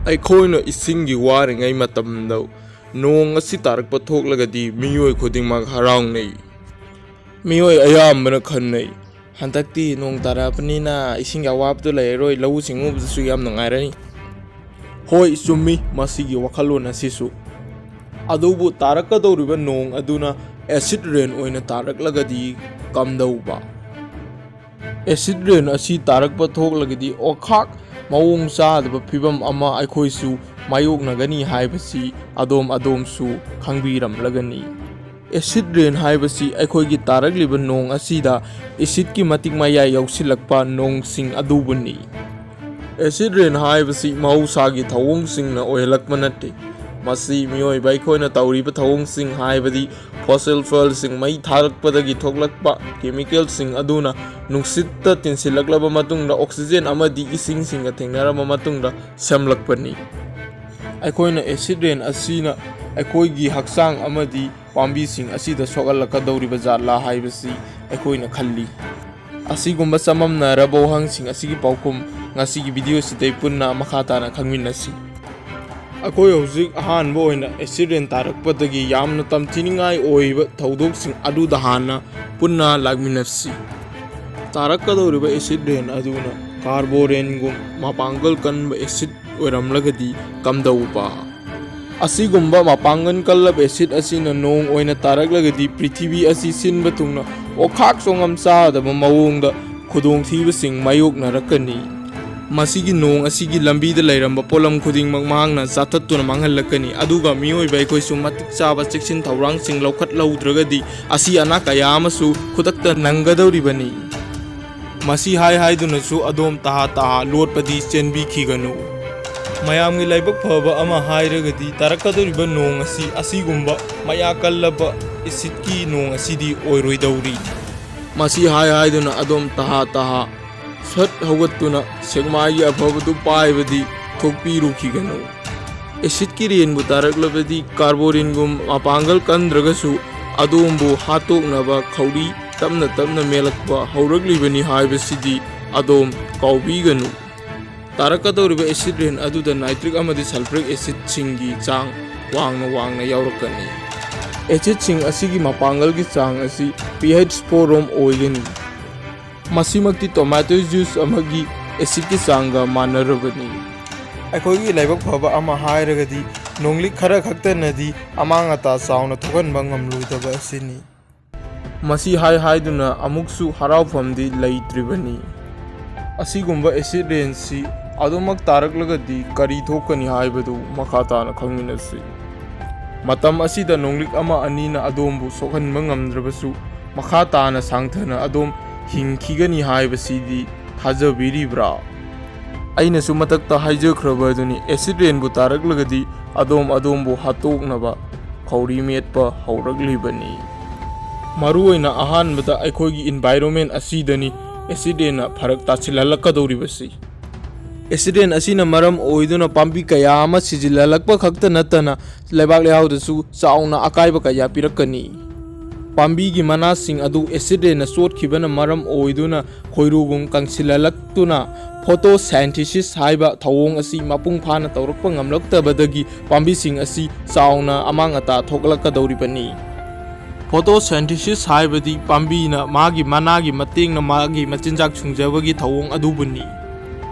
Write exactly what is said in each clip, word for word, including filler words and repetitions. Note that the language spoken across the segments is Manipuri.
ꯑꯩꯈꯣꯏꯅ ꯏꯁꯤꯡꯒꯤ ꯋꯥꯔꯤꯉꯩ ꯃꯇꯝꯗ ꯅꯣꯡ ꯑꯁꯤ ꯇꯥꯔꯛꯄ ꯊꯣꯛꯂꯒꯗꯤ ꯃꯤꯑꯣꯏ ꯈꯨꯗꯤꯡꯃꯛ ꯍꯔꯥꯎꯅꯩ꯫ ꯃꯤꯑꯣꯏ ꯑꯌꯥꯝꯕꯅ ꯈꯟꯅꯩ, "ꯍꯟꯗꯛꯇꯤ ꯅꯣꯡ ꯇꯥꯔꯛꯑꯕꯅꯤꯅ ꯏꯁꯤꯡꯒꯤ ꯑꯋꯥꯕꯗꯨ ꯂꯩꯔꯔꯣꯏ, ꯂꯧꯎ ꯁꯤꯡꯎꯕꯗꯁꯨ ꯌꯥꯝ ꯅꯨꯡꯉꯥꯏꯔꯅꯤ"꯫ ꯍꯣꯏ, ꯆꯨꯝꯃꯤ ꯃꯁꯤꯒꯤ ꯋꯥꯈꯜꯂꯣꯟ ꯑꯁꯤꯁꯨ꯫ ꯑꯗꯨꯕꯨ ꯇꯥꯔꯛꯀꯗꯧꯔꯤꯕ ꯅꯣꯡ ꯑꯗꯨꯅ acid rain ꯑꯣꯏꯅ ꯇꯥꯔꯛꯂꯒꯗꯤ ꯀꯝꯗꯧꯕ? Acid rain ꯑꯁꯤ ꯇꯥꯔꯛꯄ ꯊꯣꯛꯂꯒꯗꯤ ꯑꯣꯈꯥꯛ ꯃꯑꯣꯡ ꯆꯥꯗꯕ ꯐꯤꯕꯝ ꯑꯃ ꯑꯩꯈꯣꯏꯁꯨ ꯃꯥꯌꯣꯛꯅꯒꯅꯤ ꯍꯥꯏꯕꯁꯤ ꯑꯗꯣꯝ ꯑꯗꯣꯝꯁꯨ ꯈꯪꯕꯤꯔꯝꯂꯒꯅꯤ꯫ Acid rain ꯍꯥꯏꯕꯁꯤ ꯑꯩꯈꯣꯏꯒꯤ ꯇꯥꯔꯛꯂꯤꯕ ꯅꯣꯡ ꯑꯁꯤꯗ acidꯀꯤ ꯃꯇꯤꯛ ꯃꯌꯥꯏ ꯌꯧꯁꯤꯜꯂꯛꯄ ꯅꯣꯡꯁꯤꯡ ꯑꯗꯨꯕꯨꯅꯤ꯫ Acid rain ꯍꯥꯏꯕꯁꯤ ꯃꯍꯧꯁꯥꯒꯤ ꯊꯧꯑꯣꯡꯁꯤꯡꯅ ꯑꯣꯏꯍꯜꯂꯛꯄ ꯅꯠꯇꯦ꯫ ꯃꯁꯤ ꯃꯤꯑꯣꯏꯕ ꯑꯩꯈꯣꯏꯅ ꯇꯧꯔꯤꯕ ꯊꯧꯑꯣꯡꯁꯤꯡ, ꯍꯥꯏꯕꯗꯤ fossil fuelꯁꯤꯡ ꯃꯩ ꯊꯥꯔꯛꯄꯗꯒꯤ ꯊꯣꯛꯂꯛꯄ chemicalꯁꯤꯡ ꯑꯗꯨꯅ ꯅꯨꯡꯁꯤꯠꯇ ꯇꯤꯟꯁꯤꯜꯂꯛꯂꯕ ꯃꯇꯨꯡꯗ oxygen ꯑꯃꯗꯤ ꯏꯁꯤꯡꯁꯤꯡꯒ ꯊꯦꯡꯅꯔꯕ ꯃꯇꯨꯡꯗ ꯁꯦꯝꯂꯛꯄꯅꯤ꯫ ꯑꯩꯈꯣꯏꯅ acid rain ꯑꯁꯤꯅ ꯑꯩꯈꯣꯏꯒꯤ ꯍꯛꯆꯥꯡ ꯑꯃꯗꯤ ꯄꯥꯝꯕꯤꯁꯤꯡ ꯑꯁꯤꯗ ꯁꯣꯛꯍꯜꯂꯛꯀꯗꯧꯔꯤꯕ ꯖꯥꯠꯂꯥ ꯍꯥꯏꯕꯁꯤ ꯑꯩꯈꯣꯏꯅ ꯈꯜꯂꯤ꯫ ꯑꯁꯤꯒꯨꯝꯕ ꯆꯃꯝꯅꯔꯕ ꯋꯥꯍꯪꯁꯤꯡ ꯑꯁꯤꯒꯤ ꯄꯥꯎꯈꯨꯝ ꯉꯁꯤꯒꯤ video ꯑꯁꯤꯗꯩ ꯄꯨꯟꯅ ꯃꯈꯥ ꯇꯥꯅ ꯈꯪꯃꯤꯟꯅꯁꯤ꯫ ꯑꯩꯈꯣꯏ ꯍꯧꯖꯤꯛ ꯑꯍꯥꯟꯕ ꯑꯣꯏꯅ acid rain ꯇꯥꯔꯛꯄꯗꯒꯤ ꯌꯥꯝꯅ ꯇꯝꯊꯤꯅꯤꯡꯉꯥꯏ ꯑꯣꯏꯕ ꯊꯧꯗꯣꯛꯁꯤꯡ ꯑꯗꯨꯗ ꯍꯥꯟꯅ ꯄꯨꯟꯅ ꯂꯥꯛꯃꯤꯟꯅꯁꯤ꯫ ꯇꯥꯔꯛꯀꯗꯧꯔꯤꯕ acid rain ꯑꯗꯨꯅ carborane ꯒꯨꯝ ꯃꯄꯥꯡꯒꯜ ꯀꯟꯕ acid ꯑꯣꯏꯔꯝꯂꯒꯗꯤ ꯀꯝꯗꯧꯕ? ꯑꯁꯤꯒꯨꯝꯕ ꯃꯄꯥꯡꯒꯜ ꯀꯜꯂꯕ acid ꯑꯁꯤꯅ ꯅꯣꯡ ꯑꯣꯏꯅ ꯇꯥꯔꯛꯂꯒꯗꯤ ꯄ꯭ꯔꯤꯊꯤꯕꯤ ꯑꯁꯤ ꯁꯤꯟꯕ ꯊꯨꯡꯅ ꯑꯣꯈꯥꯛ ꯆꯣꯡꯉꯝ ꯆꯥꯗꯕ ꯃꯑꯣꯡꯗ ꯈꯨꯗꯣꯡꯊꯤꯕꯁꯤꯡ ꯃꯥꯌꯣꯛꯅꯔꯛꯀꯅꯤ꯫ ꯃꯁꯤꯒꯤ ꯅꯣꯡ ꯑꯁꯤꯒꯤ ꯂꯝꯕꯤꯗ ꯂꯩꯔꯝꯕ ꯄꯣꯠꯂꯝ ꯈꯨꯗꯤꯡꯃꯛ ꯃꯍꯥꯛꯅ ꯆꯥꯊꯠꯇꯨꯅ ꯃꯥꯡꯍꯜꯂꯛꯀꯅꯤ, ꯑꯗꯨꯒ ꯃꯤꯑꯣꯏꯕ ꯑꯩꯈꯣꯏꯁꯨ ꯃꯇꯤꯛ ꯆꯥꯕ ꯆꯦꯛꯁꯤꯟ ꯊꯧꯔꯥꯡꯁꯤꯡ ꯂꯧꯈꯠꯍꯧꯗ꯭ꯔꯒꯗꯤ ꯑꯁꯤ ꯑꯅꯥ ꯀꯌꯥ ꯑꯃꯁꯨ ꯈꯨꯗꯛꯇ ꯅꯪꯒꯗꯧꯔꯤꯕꯅꯤ꯫ ꯃꯁꯤ ꯍꯥꯏ ꯍꯥꯏꯗꯨꯅꯁꯨ ꯑꯗꯣꯝ ꯇꯍꯥ ꯇꯍꯥ ꯂꯣꯠꯄꯗꯤ ꯆꯦꯟꯕꯤꯈꯤꯒꯅꯨ꯫ ꯃꯌꯥꯝꯒꯤ ꯂꯥꯏꯕꯛ ꯐꯕ ꯑꯃ ꯍꯥꯏꯔꯒꯗꯤ ꯇꯥꯔꯛꯀꯗꯧꯔꯤꯕ ꯅꯣꯡ ꯑꯁꯤ ꯑꯁꯤꯒꯨꯝꯕ ꯃꯌꯥ ꯀꯜꯂꯕ acidꯀꯤ ꯅꯣꯡ ꯑꯁꯤꯗꯤ ꯑꯣꯏꯔꯣꯏꯗꯧꯔꯤ꯫ ꯃꯁꯤ ꯍꯥꯏ ꯍꯥꯏꯗꯨꯅ ꯑꯗꯣꯝ ꯇꯍꯥ ꯇꯍꯥ ꯁꯠ ꯍꯧꯒꯠꯇꯨꯅ ꯁꯦꯛꯃꯥꯏꯒꯤ ꯑꯐꯕꯗꯨ ꯄꯥꯏꯕꯗꯤ ꯊꯣꯛꯄꯤꯔꯨꯈꯤꯒꯅꯨ꯫ Acidꯀꯤ rainꯕꯨ ꯇꯥꯔꯛꯂꯕꯗꯤ carboraneꯒꯨꯝ ꯃꯄꯥꯡꯒꯜ ꯀꯟꯗ꯭ꯔꯒꯁꯨ ꯑꯗꯣꯝꯕꯨ ꯍꯥꯠꯇꯣꯛꯅꯕ ꯈꯧꯔꯤ ꯇꯞꯅ ꯇꯞꯅ ꯃꯦꯜꯂꯛꯄ ꯍꯧꯔꯛꯂꯤꯕꯅꯤ ꯍꯥꯏꯕꯁꯤꯗꯤ ꯑꯗꯣꯝ ꯀꯥꯎꯕꯤꯒꯅꯨ꯫ ꯇꯥꯔꯛꯀꯗꯧꯔꯤꯕ acid rain ꯑꯗꯨꯗ nitric ꯑꯃꯗꯤ sulfuric acidꯁꯤꯡꯒꯤ ꯆꯥꯡ ꯋꯥꯡꯅ ꯋꯥꯡꯅ ꯌꯥꯎꯔꯛꯀꯅꯤ꯫ Acidꯁꯤꯡ ꯑꯁꯤꯒꯤ ꯃꯄꯥꯡꯒꯜꯒꯤ ꯆꯥꯡ ꯑꯁꯤ pH four rom ꯑꯣꯏꯒꯅꯤ꯫ ꯃꯁꯤꯃꯛꯇꯤ tomato juice ꯑꯃꯒꯤ acidꯀꯤ ꯆꯥꯡꯒ ꯃꯥꯟꯅꯔꯕꯅꯤ꯫ ꯑꯩꯈꯣꯏꯒꯤ ꯂꯥꯏꯕꯛ ꯐꯕ ꯑꯃ ꯍꯥꯏꯔꯒꯗꯤ ꯅꯣꯡꯂꯤꯛ ꯈꯔ ꯈꯛꯇꯅꯗꯤ ꯑꯃꯥꯡ ꯑꯇꯥ ꯆꯥꯎꯅ ꯊꯣꯛꯍꯟꯕ ꯉꯝꯂꯣꯏꯗꯕ ꯑꯁꯤꯅꯤ꯫ ꯃꯁꯤ ꯍꯥꯏ ꯍꯥꯏꯗꯨꯅ ꯑꯃꯨꯛꯁꯨ ꯍꯔꯥꯎꯐꯝꯗꯤ ꯂꯩꯇ꯭ꯔꯤꯕꯅꯤ꯫ ꯑꯁꯤꯒꯨꯝꯕ acid rainꯁꯤ ꯑꯗꯨꯃꯛ ꯇꯥꯔꯛꯂꯒꯗꯤ ꯀꯔꯤ ꯊꯣꯛꯀꯅꯤ ꯍꯥꯏꯕꯗꯨ ꯃꯈꯥ ꯇꯥꯅ ꯈꯪꯃꯤꯟꯅꯁꯤ꯫ ꯃꯇꯝ ꯑꯁꯤꯗ ꯅꯣꯡꯂꯤꯛ ꯑꯃ ꯑꯅꯤꯅ ꯑꯗꯣꯝꯕꯨ ꯁꯣꯛꯍꯟꯕ ꯉꯝꯗ꯭ꯔꯕꯁꯨ, ꯃꯈꯥ ꯇꯥꯅ ꯁꯥꯡꯊꯅ ꯑꯗꯣꯝ ꯍꯤꯡꯈꯤꯒꯅꯤ ꯍꯥꯏꯕꯁꯤꯗꯤ ꯊꯥꯖꯕꯤꯔꯤꯕ꯭ꯔꯥ? ꯑꯩꯅꯁꯨ ꯃꯊꯛꯇ ꯍꯥꯏꯖꯈ꯭ꯔꯕ ꯑꯗꯨꯅꯤ, acid rainꯕꯨ ꯇꯥꯔꯛꯂꯒꯗꯤ ꯑꯗꯣꯝ ꯑꯗꯣꯝꯕꯨ ꯍꯥꯠꯇꯣꯛꯅꯕ ꯈꯧꯔꯤ ꯃꯦꯠꯄ ꯍꯧꯔꯛꯂꯤꯕꯅꯤ꯫ ꯃꯔꯨꯑꯣꯏꯅ ꯑꯍꯥꯟꯕꯗ ꯑꯩꯈꯣꯏꯒꯤ environment ꯑꯁꯤꯗꯅꯤ acid rainꯅ ꯐꯔꯛ ꯇꯥꯁꯤꯜꯍꯜꯂꯛꯀꯗꯧꯔꯤꯕꯁꯤ꯫ Acid rain ꯑꯁꯤꯅ ꯃꯔꯝ ꯑꯣꯏꯗꯨꯅ ꯄꯥꯝꯕꯤ ꯀꯌꯥ ꯑꯃ ꯁꯤꯖꯤꯜꯍꯜꯂꯛꯄ ꯈꯛꯇ ꯅꯠꯇꯅ ꯂꯩꯕꯥꯛ ꯂꯩꯍꯥꯎꯗꯁꯨ ꯆꯥꯎꯅ ꯑꯀꯥꯏꯕ ꯀꯌꯥ ꯄꯤꯔꯛꯀꯅꯤ꯫ ꯄꯥꯝꯕꯤꯒꯤ ꯃꯅꯥꯁꯤꯡ ꯑꯗꯨ acid rainꯅ ꯆꯣꯠꯈꯤꯕꯅ ꯃꯔꯝ ꯑꯣꯏꯗꯨꯅ ꯈꯣꯏꯔꯨꯒꯨꯝ ꯀꯪꯁꯤꯜꯍꯜꯂꯛꯇꯨꯅ photosynthesis ꯍꯥꯏꯕ ꯊꯧꯑꯣꯡ ꯑꯁꯤ ꯃꯄꯨꯡ ꯐꯥꯅ ꯇꯧꯔꯛꯄ ꯉꯝꯂꯛꯇꯕꯗꯒꯤ ꯄꯥꯝꯕꯤꯁꯤꯡ ꯑꯁꯤ ꯆꯥꯎꯅ ꯑꯃꯥꯡ ꯑꯇꯥ ꯊꯣꯛꯂꯛꯀꯗꯧꯔꯤꯕꯅꯤ꯫ Photosynthesis ꯍꯥꯏꯕꯗꯤ ꯄꯥꯝꯕꯤꯅ ꯃꯥꯒꯤ ꯃꯅꯥꯒꯤ ꯃꯇꯦꯡꯅ ꯃꯥꯒꯤ ꯃꯆꯤꯟꯖꯥꯛ ꯁꯨꯡꯖꯕꯒꯤ ꯊꯧꯑꯣꯡ ꯑꯗꯨꯕꯨꯅꯤ꯫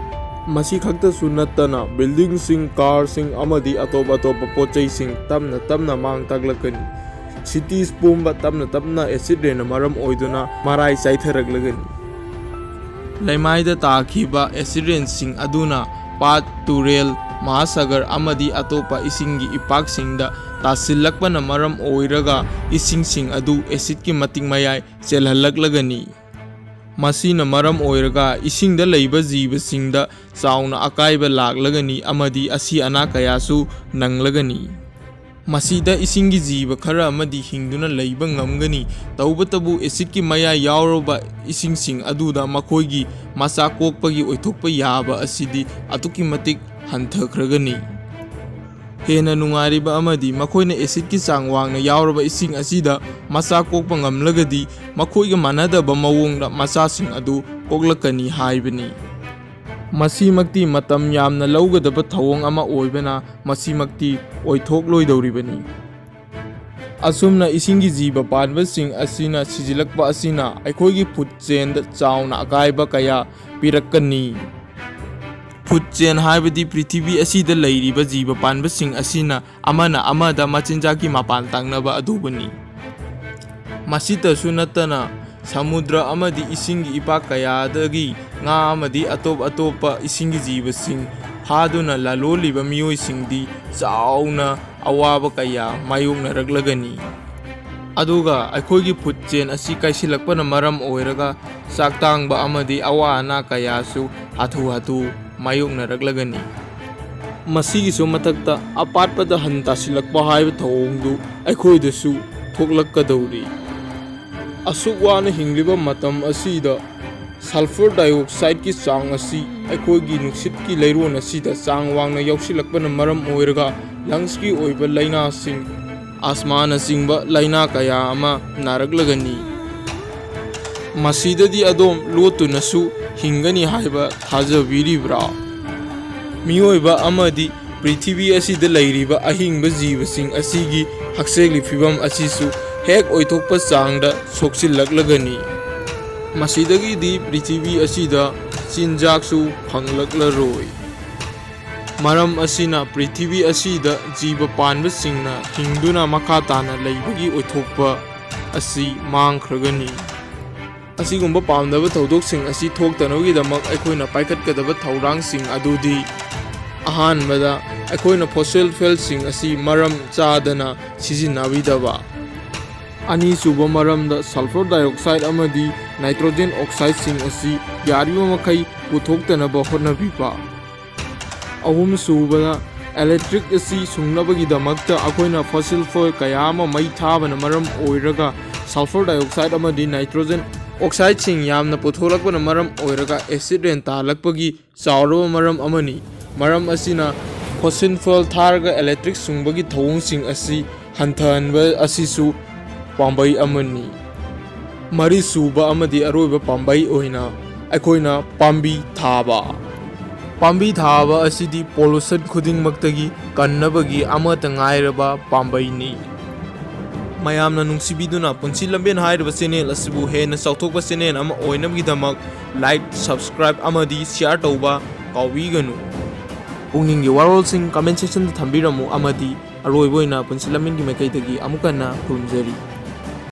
ꯃꯁꯤ ꯈꯛꯇꯁꯨ ꯅꯠꯇꯅ buildingꯁꯤꯡ, carꯁꯤꯡ ꯑꯃꯗꯤ ꯑꯇꯣꯞ ꯑꯇꯣꯞꯄ ꯄꯣꯠ ꯆꯩꯁꯤꯡ ꯇꯞꯅ ꯇꯞꯅ ꯃꯥꯡ ꯇꯥꯛꯂꯛꯀꯅꯤ꯫ Cities ꯄꯨꯝꯕ ꯇꯞꯅ ꯇꯞꯅ acid rainꯅ ꯃꯔꯝ ꯑꯣꯏꯗꯨꯅ ꯃꯔꯥꯏ ꯆꯥꯏꯊꯔꯛꯂꯒꯅꯤ꯫ ꯂꯩꯃꯥꯏꯗ ꯇꯥꯈꯤꯕ acid rainꯁꯤꯡ ꯑꯗꯨꯅ ꯄꯥꯠ, ꯇꯨꯔꯦꯜ, ꯃꯍꯥꯁꯥꯒꯔ ꯑꯃꯗꯤ ꯑꯇꯣꯞꯄ ꯏꯁꯤꯡꯒꯤ ꯏꯄꯥꯛꯁꯤꯡꯗ ꯇꯥꯁꯤꯜꯂꯛꯄꯅ ꯃꯔꯝ ꯑꯣꯏꯔꯒ ꯏꯁꯤꯡꯁꯤꯡ ꯑꯗꯨ acidꯀꯤ ꯃꯇꯤꯛ ꯃꯌꯥꯏ ꯆꯦꯜꯍꯜꯂꯛꯂꯒꯅꯤ꯫ ꯃꯁꯤꯅ ꯃꯔꯝ ꯑꯣꯏꯔꯒ ꯏꯁꯤꯡꯗ ꯂꯩꯕ ꯖꯤꯕꯁꯤꯡꯗ ꯆꯥꯎꯅ ꯑꯀꯥꯏꯕ ꯂꯥꯛꯂꯒꯅꯤ ꯑꯃꯗꯤ ꯑꯁꯤ ꯑꯅꯥ ꯀꯌꯥꯁꯨ ꯅꯪꯂꯒꯅꯤ꯫ ꯃꯁꯤꯗ ꯏꯁꯤꯡꯒꯤ ꯖꯤꯕ ꯈꯔ ꯑꯃꯗꯤ ꯍꯤꯡꯗꯨꯅ ꯂꯩꯕ ꯉꯝꯒꯅꯤ꯫ ꯇꯧꯕꯇꯕꯨ acidꯀꯤ ꯃꯌꯥꯏ ꯌꯥꯎꯔꯕ ꯏꯁꯤꯡꯁꯤꯡ ꯑꯗꯨꯗ ꯃꯈꯣꯏꯒꯤ ꯃꯆꯥ ꯀꯣꯛꯄꯒꯤ ꯑꯣꯏꯊꯣꯛꯄ ꯌꯥꯕ ꯑꯁꯤꯗꯤ ꯑꯗꯨꯛꯀꯤ ꯃꯇꯤꯛ ꯍꯟꯊꯈ꯭ꯔꯒꯅꯤ꯫ ꯍꯦꯟꯅ ꯅꯨꯡꯉꯥꯏꯔꯤꯕ ꯑꯃꯗꯤ ꯃꯈꯣꯏꯅ acidꯀꯤ ꯆꯥꯡ ꯋꯥꯡꯅ ꯌꯥꯎꯔꯕ ꯏꯁꯤꯡ ꯑꯁꯤꯗ ꯃꯆꯥ ꯀꯣꯛꯄ ꯉꯝꯂꯒꯗꯤ ꯃꯈꯣꯏꯒ ꯃꯥꯟꯅꯗꯕ ꯃꯑꯣꯡꯗ ꯃꯆꯥꯁꯤꯡ ꯑꯗꯨ ꯀꯣꯛꯂꯛꯀꯅꯤ ꯍꯥꯏꯕꯅꯤ꯫ ꯃꯁꯤꯃꯛꯇꯤ ꯃꯇꯝ ꯌꯥꯝꯅ ꯂꯧꯒꯗꯕ ꯊꯧꯑꯣꯡ ꯑꯃ ꯑꯣꯏꯕꯅ, ꯃꯁꯤꯃꯛꯇꯤ ꯑꯣꯏꯊꯣꯛꯂꯣꯏꯗꯧꯔꯤꯕꯅꯤ꯫ ꯑꯁꯨꯝꯅ ꯏꯁꯤꯡꯒꯤ ꯖꯤꯕ ꯄꯥꯟꯕꯁꯤꯡ ꯑꯁꯤꯅ ꯁꯤꯖꯤꯜꯂꯛꯄ ꯑꯁꯤꯅ ꯑꯩꯈꯣꯏꯒꯤ ꯐꯨꯗ ꯆꯦꯟꯗ ꯆꯥꯎꯅ ꯑꯀꯥꯏꯕ ꯀꯌꯥ ꯄꯤꯔꯛꯀꯅꯤ꯫ ꯐꯨꯗ ꯆꯦꯟ ꯍꯥꯏꯕꯗꯤ ꯄ꯭ꯔꯤꯊꯤꯕꯤ ꯑꯁꯤꯗ ꯂꯩꯔꯤꯕ ꯖꯤꯕ ꯄꯥꯟꯕꯁꯤꯡ ꯑꯁꯤꯅ ꯑꯃꯅ ꯑꯃꯗ ꯃꯆꯤꯟꯖꯥꯛꯀꯤ ꯃꯄꯥꯟ ꯇꯥꯡꯅꯕ ꯑꯗꯨꯕꯨꯅꯤ꯫ ꯃꯁꯤꯇꯁꯨ ꯅꯠꯇꯅ, ꯁꯃꯨꯗ꯭ꯔ ꯑꯃꯗꯤ ꯏꯁꯤꯡꯒꯤ ꯏꯄꯥꯛ ꯀꯌꯥꯗꯒꯤ ꯉꯥ ꯑꯃꯗꯤ ꯑꯇꯣꯞ ꯑꯇꯣꯞꯄ ꯏꯁꯤꯡꯒꯤ ꯖꯤꯕꯁꯤꯡ ꯐꯥꯗꯨꯅ ꯂꯂꯣꯜꯂꯤꯕ ꯃꯤꯑꯣꯏꯁꯤꯡꯗꯤ ꯆꯥꯎꯅ ꯑꯋꯥꯕ ꯀꯌꯥ ꯃꯥꯌꯣꯛꯅꯔꯛꯂꯒꯅꯤ꯫ ꯑꯗꯨꯒ ꯑꯩꯈꯣꯏꯒꯤ ꯐꯨꯗ ꯆꯦꯟ ꯑꯁꯤ ꯀꯥꯏꯁꯤꯜꯂꯛꯄꯅ ꯃꯔꯝ ꯑꯣꯏꯔꯒ ꯆꯥꯛ ꯇꯥꯡꯕ ꯑꯃꯗꯤ ꯑꯋꯥ ꯑꯅꯥ ꯀꯌꯥꯁꯨ ꯍꯥꯊꯨ ꯍꯥꯊꯨ ꯃꯥꯌꯣꯛꯅꯔꯛꯂꯒꯅꯤ꯫ ꯃꯁꯤꯒꯤꯁꯨ ꯃꯊꯛꯇ, ꯑꯄꯥꯠꯄꯗ ꯍꯟ ꯇꯥꯁꯤꯜꯂꯛꯄ ꯍꯥꯏꯕ ꯊꯧꯑꯣꯡꯗꯨ ꯑꯩꯈꯣꯏꯗꯁꯨ ꯊꯣꯛꯂꯛꯀꯗꯧꯔꯤ꯫ ꯑꯁꯨꯛ ꯋꯥꯅ ꯍꯤꯡꯂꯤꯕ ꯃꯇꯝ ꯑꯁꯤꯗ ꯁꯜꯐꯔ ꯗꯥꯏꯑꯣꯛꯁꯥꯏꯗꯀꯤ ꯆꯥꯡ ꯑꯁꯤ ꯑꯩꯈꯣꯏꯒꯤ ꯅꯨꯡꯁꯤꯠꯀꯤ ꯂꯩꯔꯣꯟ ꯑꯁꯤꯗ ꯆꯥꯡ ꯋꯥꯡꯅ ꯌꯥꯎꯁꯤꯜꯂꯛꯄꯅ ꯃꯔꯝ ꯑꯣꯏꯔꯒ ꯂꯪꯁꯀꯤ ꯑꯣꯏꯕ ꯂꯥꯏꯅꯥꯁꯤꯡ, ꯑꯁꯃꯥꯅꯆꯤꯡꯕ ꯂꯥꯏꯅꯥ ꯀꯌꯥ ꯑꯃ ꯅꯥꯔꯛꯂꯒꯅꯤ꯫ ꯃꯁꯤꯗꯗꯤ ꯑꯗꯣꯝ ꯂꯣꯠꯇꯨꯅꯁꯨ ꯍꯤꯡꯒꯅꯤ ꯍꯥꯏꯕ ꯊꯥꯖꯕꯤꯔꯤꯕ꯭ꯔꯥ? ꯃꯤꯑꯣꯏꯕ ꯑꯃꯗꯤ ꯄ꯭ꯔꯤꯊꯤꯕꯤ ꯑꯁꯤꯗ ꯂꯩꯔꯤꯕ ꯑꯍꯤꯡꯕ ꯖꯤꯕꯁꯤꯡ ꯑꯁꯤꯒꯤ ꯍꯛꯁꯦꯜꯒꯤ ꯐꯤꯕꯝ ꯑꯁꯤꯁꯨ ꯍꯦꯛ ꯑꯣꯏꯊꯣꯛꯄ ꯆꯥꯡꯗ ꯁꯣꯛꯆꯤꯜꯂꯛꯂꯒꯅꯤ꯫ ꯃꯁꯤꯗꯒꯤꯗꯤ ꯄ꯭ꯔꯤꯊꯤꯕꯤ ꯑꯁꯤꯗ ꯆꯤꯟꯖꯥꯛꯁꯨ ꯐꯪꯂꯛꯂꯔꯣꯏ꯫ ꯃꯔꯝ ꯑꯁꯤꯅ ꯄ꯭ꯔꯤꯊꯤꯕꯤ ꯑꯁꯤꯗ ꯖꯤꯕ ꯄꯥꯟꯕꯁꯤꯡꯅ ꯍꯤꯡꯗꯨꯅ ꯃꯈꯥ ꯇꯥꯅ ꯂꯩꯕꯒꯤ ꯑꯣꯏꯊꯣꯛꯄ ꯑꯁꯤ ꯃꯥꯡꯈ꯭ꯔꯒꯅꯤ꯫ ꯑꯁꯤꯒꯨꯝꯕ ꯄꯥꯝꯗꯕ ꯊꯧꯗꯣꯛꯁꯤꯡ ꯑꯁꯤ ꯊꯣꯛꯇꯅꯕꯒꯤꯗꯃꯛ ꯑꯩꯈꯣꯏꯅ ꯄꯥꯏꯈꯠꯀꯗꯕ ꯊꯧꯔꯥꯡꯁꯤꯡ ꯑꯗꯨꯗꯤ, ꯑꯍꯥꯟꯕꯗ, ꯑꯩꯈꯣꯏꯅ ꯐꯣꯁꯤꯜ ꯐ꯭ꯌꯨꯑꯦꯜꯁꯤꯡ ꯑꯁꯤ ꯃꯔꯝ ꯆꯥꯗꯅ ꯁꯤꯖꯤꯟꯅꯕꯤꯗꯕ꯫ ꯑꯅꯤꯁꯨꯕ ꯃꯔꯝꯗ, ꯁꯜꯐꯔ ꯗꯥꯏꯑꯣꯛꯁꯥꯏꯗ ꯑꯃꯗꯤ ꯅꯥꯏꯇ꯭ꯔꯣꯖꯦꯟ ꯑꯣꯛꯁꯥꯏꯗꯁꯤꯡ ꯑꯁꯤ ꯌꯥꯔꯤꯕ ꯃꯈꯩ ꯄꯨꯊꯣꯛꯇꯅꯕ ꯍꯣꯠꯅꯕꯤꯕ꯫ ꯑꯍꯨꯝꯁꯨꯕꯗ, ꯏꯂꯦꯛꯇ꯭ꯔꯤꯛ ꯑꯁꯤ ꯁꯨꯡꯅꯕꯒꯤꯗꯃꯛꯇ ꯑꯩꯈꯣꯏꯅ ꯐꯣꯁꯤꯜ ꯐ꯭ꯌꯨꯑꯦꯜ ꯀꯌꯥ ꯑꯃ ꯃꯩ ꯊꯥꯕꯅ ꯃꯔꯝ ꯑꯣꯏꯔꯒ ꯁꯜꯐꯔ ꯗꯥꯏꯑꯣꯛꯁꯥꯏꯗ ꯑꯃꯗꯤ ꯅꯥꯏꯇ꯭ꯔꯣꯖꯦꯟ ꯑꯣꯛꯁꯥꯏꯗꯁꯤꯡ ꯌꯥꯝꯅ ꯄꯨꯊꯣꯛꯂꯛꯄꯅ ꯃꯔꯝ ꯑꯣꯏꯔꯒ ꯑꯦꯁꯤꯗ ꯔꯦꯟ ꯇꯥꯍꯜꯂꯛꯄꯒꯤ ꯆꯥꯎꯔꯕ ꯃꯔꯝ ꯑꯃꯅꯤ꯫ ꯃꯔꯝ ꯑꯁꯤꯅ ꯐꯣꯁꯤꯜ ꯐ꯭ꯌꯨꯑꯦꯜ ꯊꯥꯔꯒ ꯏꯂꯦꯛꯇ꯭ꯔꯤꯛ ꯁꯨꯡꯕꯒꯤ ꯊꯧꯑꯣꯡꯁꯤꯡ ꯑꯁꯤ ꯍꯟꯊꯍꯟꯕ ꯑꯁꯤꯁꯨ ꯄꯥꯝꯕꯩ ꯑꯃꯅꯤ꯫ ꯃꯔꯤꯁꯨꯕ ꯑꯃꯗꯤ ꯑꯔꯣꯏꯕ ꯄꯥꯝꯕꯩ ꯑꯣꯏꯅ ꯑꯩꯈꯣꯏꯅ ꯄꯥꯝꯕꯤ ꯊꯥꯕ꯫ ꯄꯥꯝꯕꯤ ꯊꯥꯕ ꯑꯁꯤꯗꯤ pollution ꯈꯨꯗꯤꯡꯃꯛꯇꯒꯤ ꯀꯟꯅꯕꯒꯤ ꯑꯃꯠꯇ ꯉꯥꯏꯔꯕ ꯄꯥꯝꯕꯩꯅꯤ꯫ ꯃꯌꯥꯝꯅ ꯅꯨꯡꯁꯤꯕꯤꯗꯨꯅ ꯄꯨꯟꯁꯤ ꯂꯝꯕꯦꯟ ꯍꯥꯏꯔꯤꯕ channel ꯑꯁꯤꯕꯨ ꯍꯦꯟꯅ ꯆꯥꯎꯊꯣꯛꯄ channel ꯑꯃ ꯑꯣꯏꯅꯕꯒꯤꯗꯃꯛ like, subscribe ꯑꯃꯗꯤ share ꯇꯧꯕ ꯀꯥꯎꯕꯤꯒꯅꯨ꯫ ꯄꯨꯛꯅꯤꯡꯒꯤ ꯋꯥꯔꯣꯜꯁꯤꯡ comment section ꯗ ꯊꯝꯕꯤꯔꯝꯃꯨ ꯑꯃꯗꯤ ꯑꯔꯣꯏꯕ ꯑꯣꯏꯅ ꯄꯨꯟꯁꯤ ꯂꯝꯕꯦꯟꯒꯤ ꯃꯥꯏꯀꯩꯗꯒꯤ ꯑꯃꯨꯛ ꯍꯟꯅ ꯈꯨꯔꯨꯝꯖꯔꯤ꯫